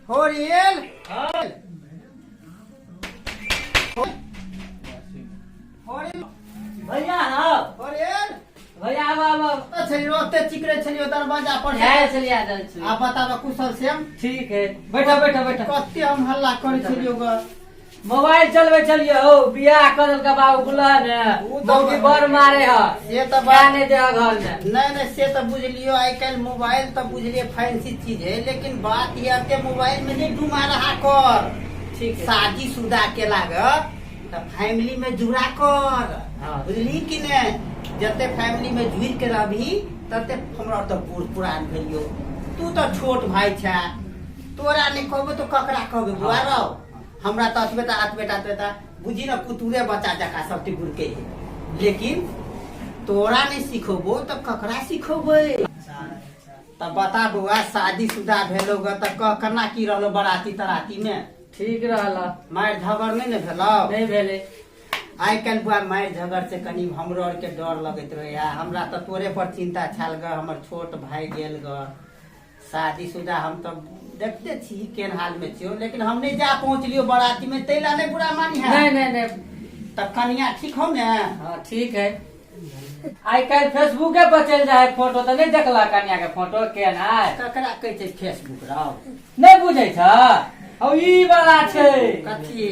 हो रियल हो रियल। भैया हाँ। हो रियल। भैया आब आब आब। कतऽ छलियै? ओते चिकरै छलियै दरवाजा पर से। है छलियै आ जाइ छी। आ बताबऽ कुशल श्याम। ठीक है, बैठो बैठो बैठो। कते हम हल्ला करै छलियौ ग। मोबाइल चलबै छलियै हौ, बियाह कऽ देलकै बाबू बुला ने। उ तऽ मौगी बड़ मारे ह। से तऽ खाय बात नहि दे घर में। नहीं नहीं, से तो बुझलियो, आइ काल्हि मोबाइल तो बुझलिए फैंसी चीज है, लेकिन बात यह के मोबाइल में नहीं डुमा रहा कर। ठीक है। शादी शुदा के लाग तो फैमिली में जुड़ा कर। हाँ। बुझली कि ने, जते फैमिली में जुड़ के रहबी तते हमरा तो बूढ़ पुरान भेलियो, तू तो छोट भाई छा, तोरा नहीं कहबो तो ककरा कहबे बुआ रहो। हमरा तऽ अतबे टा अतबे टा अतबे टा बुझी ने कुतुरे बच्चा जकाँ सब टिकुर के है, लेकिन तोरा नहीं सिखेबो तऽ ककरा सिखेबै? तऽ बता बौआ, शादी शुदा भेलो ग तऽ कह केना की रहलो बराती तराती में? ठीक रहल। मारि झगड़ नहि ने भेलो? नहि भेलै। आइ काल्हि बुआ मारि झगड़ से कनि हमरो आरके डर लगैत रहैया। हमरा तऽ तोरे पर चिंता छल ग, हमर छोट भाई गेल ग शादीशुदा। हम तऽ देखते छी केहन हाल में छियो, लेकिन हम नहीं जा पहुँचलियो बराती में, तै ला नहीं बुरा मानी है। नहीं नहीं नहीं। तऽ कनिया ठीक हो ने? हाँ ठीक है। आइ काल्हि फेसबुके पर चलि जाइ है फोटो, तऽ नहि देखला कनिया के फोटो केहन है? ककरा कहै छै फेसबुक राव? नहि बुझै छ हौ, ई वाला छै। कथी?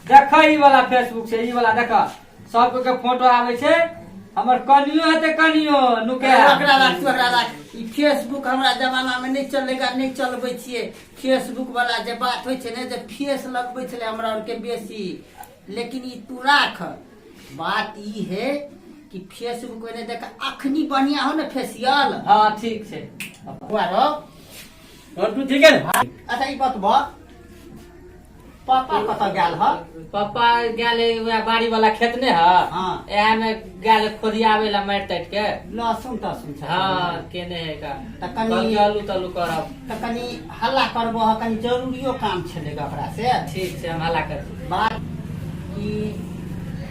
देख, ई वाला फेसबुक छै, ई वाला देख, सब के फोटो आबै छै। हमर कनियो हेतै, कनियो नुके। ओकरा राख तू, ओकरा राख। ई फेसबुक हमरा जमाना में नहीं चलेगा, नहीं चलबै छियै। फेसबुक वाला जे बात होइ छै ने, जे फेस लगबै छलै हमरा आरके बेसी, लेकिन ई तू राख। बात ई है कि फेसबुक में देख अखनी बढ़िया हो ने फेसियल। हाँ ठीक छै। बुआ रौ। और तू ठीक है ने? अच्छा ई बतबऽ, पापा कतऽ गेल ह? पप्पा गेल है वएह बाड़ी वाला खेत ने है। हाँ। इएह में गेल है खोदियाबे ला मारि ताटि के। लहसुन तहसुन छै? हाँ केने है का। तऽ कनि कहलकै आलू तालू करब। तऽ कनि हल्ला करबो ह, कनि जरूरियो काम छलै ओकरा से। ठीक छै, हम हल्ला कर। बात ई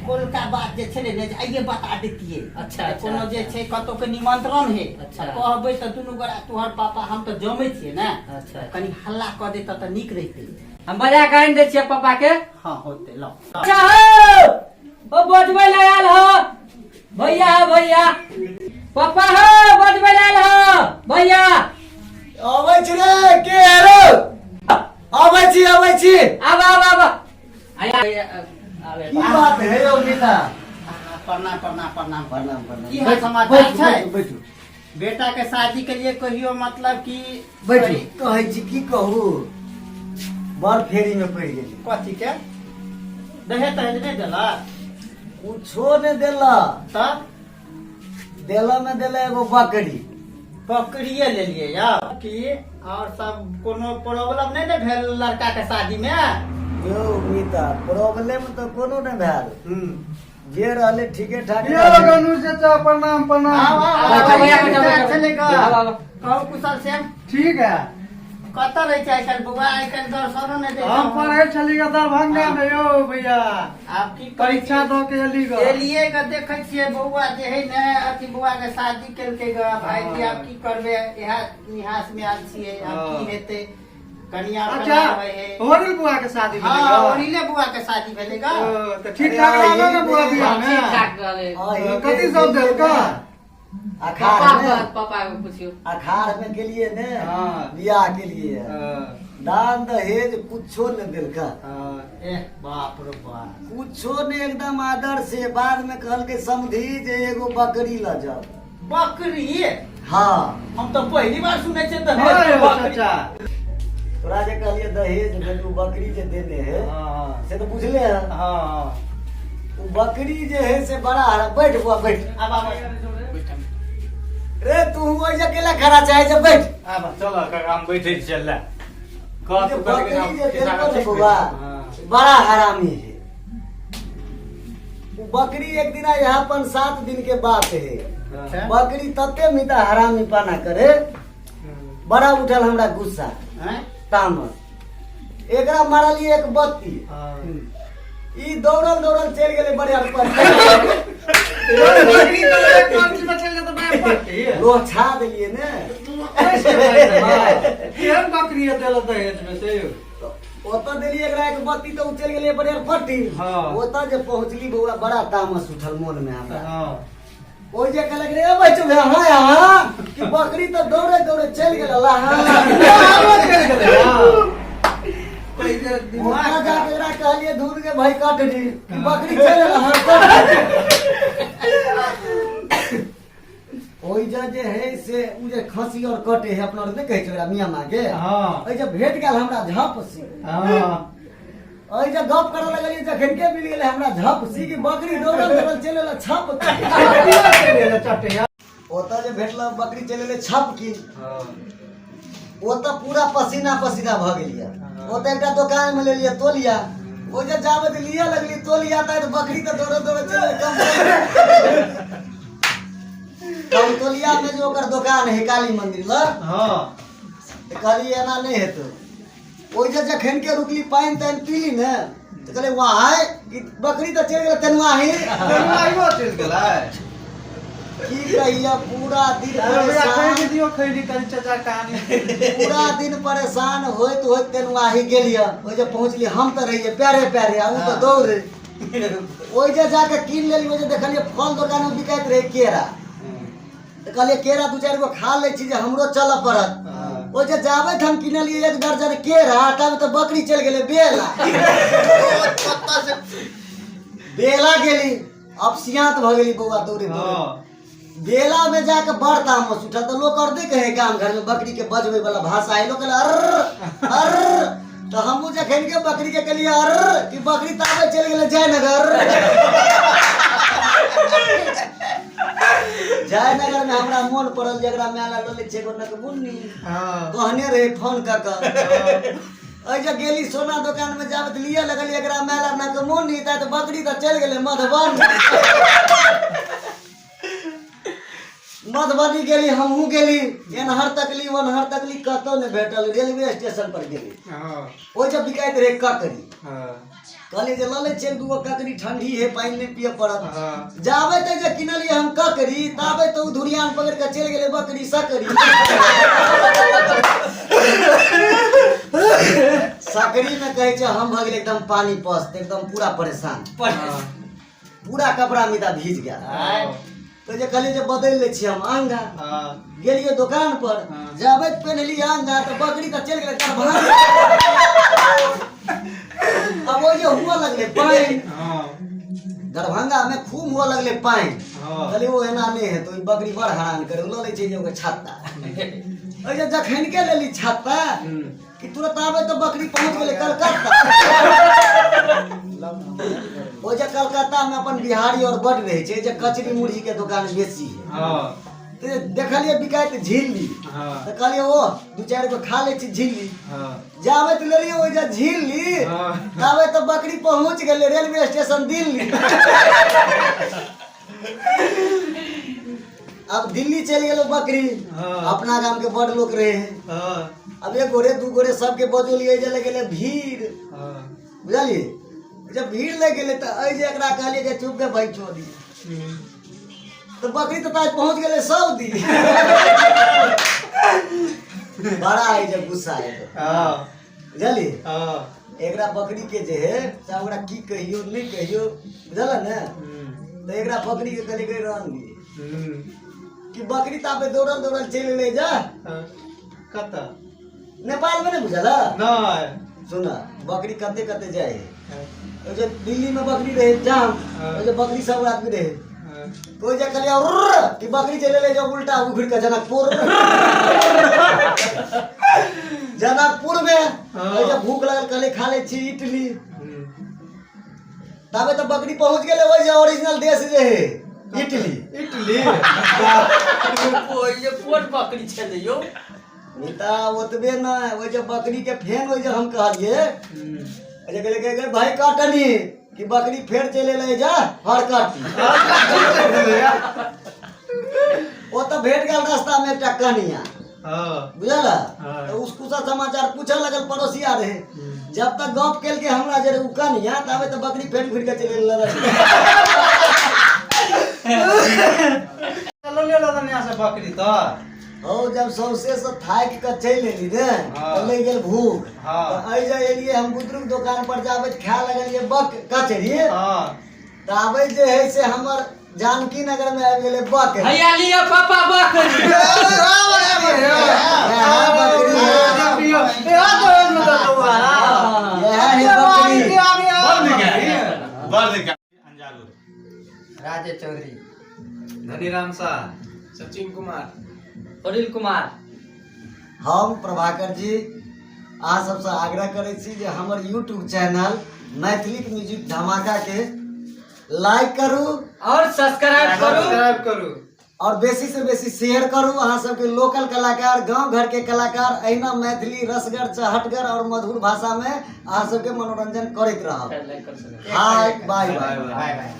कोलका बात जे छलै ने, जे आइए बता देतियै। अच्छा, अच्छा, कोनो जे अच्छा। छै कतौ के निमंत्रण है। अच्छा। कहबै तऽ दुनू गोरा तोहर पापा हम तऽ जमै छियै ने। अच्छा। कनि हल्ला कऽ देतऽ तऽ नीक रहितै। हम बजा के आनि दै छियै पापा के। हाँ होते लो। अच्छा हो, ओ बजबै लए आयल हो भैया, हो भैया, पापा हो, बजबै लए आयल हो भैया। अबै छी रे, के हेरो? अबै छी, अबै छी। आब आब आब आया आबे। की बात है यौ मीता? प्रणाम प्रणाम प्रणाम। प्रणाम प्रणाम। की हाल समाचार बैठू, छै? बैठू बैठू। बेटा के शादी के लिए कहियो मतलब कि बैठू। कहै छी की कहू, बड़ फेरी में पड़ि गेली। कथी के? दहेज तहेज नहि देलक? कुछो नहि देलक। तब? देला में देला एगो बकरी। बकरिए लेलिए यौ कि और सब कोनो प्रॉब्लम नहि ने भेल लड़का के शादी में? यौ मीता, प्रॉब्लम तऽ कोनो नहि भेल। जे रहले ठीके ठाक। यौ गनू चाचा, प्रणाम प्रणाम। आउ, आउ, आउ, बैठो भैया, आउ, बैठो, बैठो। छलै गऽ। आउ, आउ। कहू कुशल से। ठीक है। कतऽ रहै छै आइ काल्हि बौआ? आइ काल्हि दर्शनो नहि दै हम पढ़ै छली ग दरभंगा में यौ भैया। आब की करै? परीक्षा दऽ के एली ग। एलियै ग, देखै छियै बौआ जे है ने अथी बौआ के शादी केलकै ग भाईजी। आब की करबै, इएह निहास में आयल छियै। आब की हेतै कनिया? अच्छा, हो गेल बुआ के शादी भेलै हाँ ग? ओरिले बुआ के शादी भेलै ग। ओ, तऽ ठीक ठाक रहलो ने बुआ बियाह में? ठीक ठाक रहलै। कथी सब देलका? अखाड़ पापा में पापा के पुछियो। अखाड़ में गेलिए ने। हाँ। बियाह के लिए हाँ, दान दहेज कुछो ने देलका। हाँ। एह बाप रे बाप। कुछो ने, एकदम आदर से। बाद में कहलकै समधी जे एगो बकरी ल जाओ। बकरी? हाँ। हम तऽ पहली बार सुनै छियै हाँ दहेज यौ बकरी। चाचा। तोरा जे कहलिए दहेज में उ बकरी जे देने है, हाँ से तो बुझले है। हाँ। उ बकरी जे है से बड़ा हरा। बैठ बुआ, बैठ। आब आब। रे, तू ओहि अकेला खड़ा चाहे जे, बैठ। आब। चल काका, हम बैठे छी, चल ले। कह जे तू कहलकै बकरी जे हम देलको ने ठीक बौआ, हाँ। बड़ा हरामी है उ बकरी। एक दिन यहाँ पर 7 दिन के बात है। अच्छा। बकरी तते मिता हरामी पाना करे, बड़ा उठल हमरा गुस्सा। हैं? तामस। एकरा मारलिए एक बत्ती। हाँ। ई दौड़ल दौड़ल चलि गेलै बरियार पर। बकरी तो एक कांची में चल जाता मैं पट्टी। लोछा देलियै ने। केहन बकरी है देलो दहेज में से यौ? ओतऽ देलियै एकरा एक बत्ती तऽ ओ चलि गेलै बरियार पट्टी। हाँ। ओतऽ जे पहुँचली बौआ बड़ा तामस उठल मोन मे हमरा। हाँ। ओहि जे कहलक रे बच्चू भैया हाँ हाँ कि बकरी तऽ दौड़े दौड़े चलि गेल अल्लाह हाँ। चलि गेलै, हाँ। ओतऽ जाके एकरा कहलियै धूर के भाई कटनी कि बकरी चलि गेल हाँ कटनी। ओहि जे जे है से उ जे खसी और कटे है अपना और नहि कहै छै ओकरा मियाँ माँ के। हाँ। ओहि जे भेट गेल हमरा झप सी। हाँ। ओहि जे गप करऽ लगलियै जखन के मिल गेलै हमरा झप सी कि बकरी दौड़ल दौड़ल चलि एलै छप के। चलि गेलै चटैया। ओतऽ जे भेटल बकरी चलि एलै छप की। हाँ। ओतऽ पूरा पसीना पसीना भऽ गेलियै। हाँ। ओतऽ एकटा दोकान मे लेलियै तोलिया। ओ जे जाबे लिअ लगली तोलिया तऽ बकरी तऽ दौड़ल दौड़ल चलि एलै कम कमतोलिया में जो ओकर दोकान है काली मंदिर लग। हाँ। तऽ कहलियै एना नहि हेतौ। ओहि जे जखन के रुकली पानि तानि पीली ने तऽ कहलियै वाह ई बकरी तऽ चलि गेलै तेनुआही। तेनुआहियो चलि गेलै। की कहिया पूरा दिन अरे भैया, परेशान खरीद दियौ खैनी कनि चाचा कहानी। पूरा दिन परेशान होइत होइत तेनुआही गेलियै। ओहि जे पहुँचली हम तऽ रहियै पैरे पैरे आ ओ तऽ दौड़े। ओहि जे जाके कीन लेली। ओहि जे देखलियै फल दोकान मे बिकाइत रहै केरा तऽ कहलियै केरा दू चारि गो खा लै छी जे हमरो चलऽ पड़त। ओहि जे जाबैत हम किनलियै एक दर्जन केरा तब तऽ बकरी चलि गेलै बेला। बेला गेली अपसियात भऽ गेली बौआ दौड़े दौड़े। हाँ। बेला में जाके बड़ तामस उठल तऽ लोक और नहि कहै गाम घर में बकरी के बजबै वाला भाषा है। लोक कहले अर्र अर्र तऽ हमहूँ जखन के बकरी के कहलियै अर्र कि बकरी ताबे चलि गेलै जयनगर। जयनगर में हमरा मोन पड़ल जे एकरा माय लए लऽ लै छियै एगो नकबुन्नी। हाँ। कहने रहे फोन कऽ कऽ। एहि जे गेली सोना दोकान में जाबत लिअ लगलियै एकरा माय लए नकमुन्नी तऽ बकरी तऽ चलि गेलै मधुबनी। मधुबनी गेली हमहूँ गेली एनहर तकली ओनहर तकली कतहु नहि भेटल। रेलवे स्टेशन पर गेली। हाँ। ओहि जे बिकाइत रहै ककड़ी। हाँ। कहलियै जे लऽ लै छियै दूगो ककड़ी ठंडी है पानि नहि पियऽ पड़त। हाँ। जाबे तऽ जे किनलियै हम ककड़ी ताबे तऽ ओ धुरियान पकड़ि कऽ चलि गेलै बकरी सकरी। सकरी मे कहै छै हम भऽ गेलै एकदम पानी पस्त एकदम पूरा परेशान। पूरा कपड़ा मिदा भीज गेल। तऽ जे कहलियै जे बदलि लै छियै हम आंगा। हाँ। गेलियै दोकान पर। हाँ। जाबे पेन्हलियै आंगा तऽ बकरी तऽ चलि गेलै दरभंगा। अब ओहि जे हुअ लगलै पानि। हाँ। दरभंगा में खूब हुअ लगलै पानि। हाँ। कहलियै ओ एना नहि हेतौ ई बकरी बड़ हरान करे लऽ लै छै जे ओकर छत्ता। ओहि जे जखन के लेली छत्ता कि तुरंत आबे तऽ बकरी पहुँच गेलै कलकत्ता। ओ जे कलकत्ता में अपन बिहारी और बड रहै छै जे कचरी मुरही के दोकान बेसी है। हाँ। तऽ देखलियै बिकाइत झिल्ली। हाँ। तऽ कहलियै ओ दू चारि गो खा लै छी झिल्ली। हाँ। जाबे तऽ लेलियै ओहि जे झिल्ली हाँ। ताबे तऽ बकरी पहुँच गेलै रेलवे स्टेशन दिल्ली। अब दिल्ली चलि गेलो बकरी। हाँ। अपना गाम के बड़ लोक रहे। हाँ। अब एक गोरे दू गोरे सबके बजौलियै जे लग गेलै भीड़। हाँ। बुझलियै जब भीड़ लग गेलै तऽ एहि जे एकरा कहलियै जे चुप के भाई छोड़ी तऽ बकरी तऽ ताज पहुँच गेलै सऊदी। बड़ा एहि जे गुस्सा एलै। हाँ। बुझलियै हाँ। एकरा बकरी के जे है से ओकरा की कहियो नहि कहियो बुझल ने। तऽ एकरा बकरी के कहलियै गै रहन दियै कि बकरी ताबे दौड़ल दौड़ल चलि एलै जा। हाँ। कतऽ? नेपाल में नहीं बुझल? नहीं। सुन बकरी कते कते जाए है। ओहि जे दिल्ली में बकरी रहे जाम। हाँ। ओहि जे बकरी सब आदमी रहे। हाँ। तो ओहि जे कहलियै उर्र कि बकरी चलि एलै जब उल्टा उघड़ के जनकपुर। जनकपुर में हाँ। ओहि जे भूख लगल कहलियै खा लै छी इडली। ताबे तऽ बकरी पहुँच गेलै ओहि जे ओरिजिनल देश जे है इटली। इटली। ओहि जे कोन बकरी छलै यौ? मिता ओतबे नहि ओहि जे बकरी के फेन ओहि जे हम कहलियै जे कहलियै गे भाई काटनी कि बकरी फेर चलि एलै जा हर काटी। ओ तऽ भेट गेल रास्ता में एकटा कनिया। हाँ बुझल हाँ। तऽ उसकुसा समाचार पूछऽ लगल पड़ोसिया रहे जब तक गप केलकै हमरा जे उ कनिया ताबे तऽ बकरी फेर घुरि के चलि गेल चलो ले लो यहाँ से बकरी तो हौ जब सौंसे से थाकि के चलि एली ने हाँ। तऽ लागि गेल भूख हाँ। तऽ एहि जे एलियै हम बुदरुक दोकान पर जाबे खाय लगलियै बक कचरी हाँ ताबे जे है से हमर जानकी नगर में आबि गेलै बक भैया लिअ पापा बकरी इएह बकरी इएह है बकरी बड़ नीक अंजालू राजेश चौधरी धनीराम शाह सचिन कुमार अनिल कुमार हम प्रभाकर जी अहाँ सबसँ आग्रह करै छी जे हमर यूट्यूब चैनल मैथिली म्यूजिक धमाका के लाइक करू और सब्सक्राइब करू सब्सक्राइब करू और बेसी से बेसी शेयर करू अहाँ सबके लोकल कलाकार गांव घर के कलाकार अहिना मैथिली रसगर चहटगर और मधुर भाषा में अहाँ सबके मनोरंजन करैत रहब लाइक कर hi bye bye bye bye.